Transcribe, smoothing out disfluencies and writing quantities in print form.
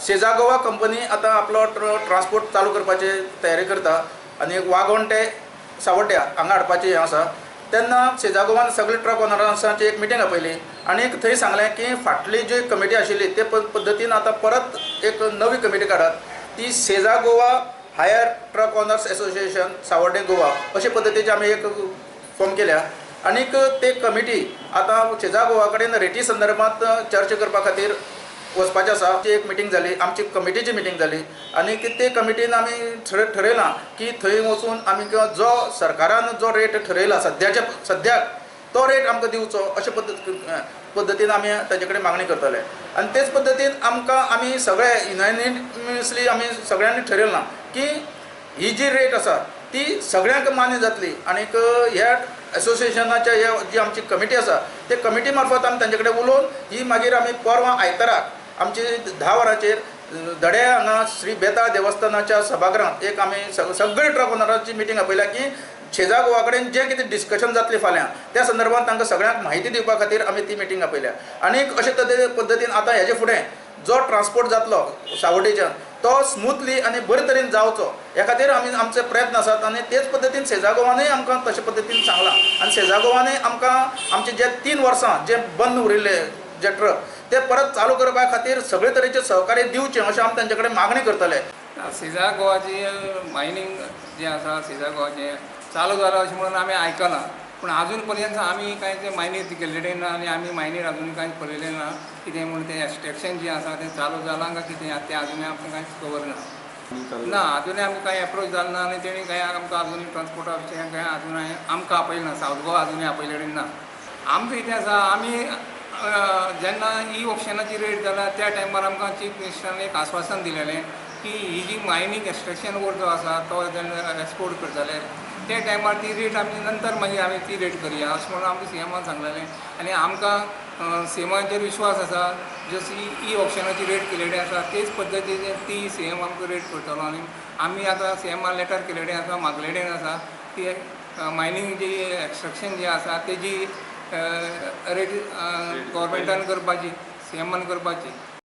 सेजा Goa company आतां आपलो transport चालू करपाची तयारी करता आनी वागोण ते सावड्ड्या हांगा हाडपाचें हें आसा. तेन्ना सेजा गोवान सगळे ट्रक ओनर्सांची एक मिटींग आपयली आनी थंय सांगलें की फाटली जी कमिटी आशिल्ली ते पद्दतीन आतां परत एक नवी कमिटी काडात, ती Sesa Goa hire truck owners association Sawarde Goa अशे पद्दतीची आमी एक फॉर्म केल्या आनीक ते कमिटी आतां सेजा गोवा कडेन रेटी संदर्भात चर्चा करपा खातीर वचपाचें आसा. एक मिटींग जाली, आमची कमिटीची मिटींग जाली आनी ते कमिटीन आमी ठरयलां की थंय वचून आमी जो सरकारान जो रेट ठरयला सद्याक तो रेट आमकां दिवचो अशे पद्दतीन आमी ताजे कडेन मागणी करतले. आनी तेच पद्दतीन आमकां आमी सगळे युनानिमसली आमी सगळ्यांनी ठरयलां की ही जी रेट आसा ती सगळ्यांक मान्य जातली आनीक ह्या एसोसिएशनाच्या ह्या जी आमची कमिटी आसा ते कमिटी मार्फत आमी तांचे कडेन उलोवन ही मागीर आमी परवां आयताराक आमची 10 वरांचेर धडे हांगा श्री बेताळ देवस्थानाच्या सभागृहांत एक आमी सगळे ट्रक ओनरांची मिटींग आपयल्या की शेजा गोवा कडेन जें कितें डिस्कशन जातलें फाल्यां त्या संदर्भात तांकां सगळ्यांक म्हायती दिवपा खातीर आमी ती मिटींग आपयल्या. आनीक अशे पद्दतीन आतां हेजे फुडें जो ट्रान्सपोर्ट जातलो सावड्डेच्यान तो स्मुथली आनी बरे तरेन जावचो ह्या खातीर आमी आमचे प्रयत्न आसात आनी तेच पद्दतीन सेजा गोवानूय आमकां तशे पद्दतीन सांगलां आनी सेजा गोवानूय आमकां आमचे जे 3 वर्सां जे बंद उरिल्ले जे ट्रक ते परत चालू करपा खातीर सगळे तरेचे सहकार्य दिवचें अशें आमी तांचे कडेन मागणी करतले. सेजा गोवाची मायनींग जें आसा सेजा गोवाचें चालू जालां अशें म्हणून आमी आयकलां, पूण आजून पर्यंत आमी कांय तें मायनीर गेल्ले ना आनी आमी मायनीर आजून कांय पळयलें ना कितें म्हूण तें एक्सट्रेक्शन जें आसा तें चालू जालां काय कितें तें आजुनूय आमकां कांयच खबर ना. ना आजुनूय आमकां कांय एप्रोच जालो ना आनी तेणी कांय आमकां आजुनूय ट्रान्सपोर्टा विशयान कांय आजुनूय आमकां आपयलें ना, सावथ गोवा आजुनूय आपयलें ना. आमकां कितें आसा आमी जेन्ना ई ऑप्शनाची रेट जाल्या त्या टायमार आमकां चीफ मिनिस्टरान एक आस्वासन दिलेलें की ही जी मायनींग एक्सट्रेक्शन ओर जो आसा तो जेन्ना एक्सपोर्ट करतले त्या टायमार ती रेट आमी नंतर मागीर आमी ती रेट करया अशें म्हणून आमकां सी एमान सांगलेलें आनी आमकां सी एमाचेर विश्वास आसा. जशी ई ऑप्शनाची रेट केलेली आसा तेच पद्दतीन ती सी एम आमकां रेट करतलो आनी आमी आतां सी एमान लेटर केलेलें आसा, मागलेलें आसा की मायनींग जी एक्सट्रेक्शन जी आसा तेजी रेट गव्हर्मेंटान करपाची, सी एमान करपाची.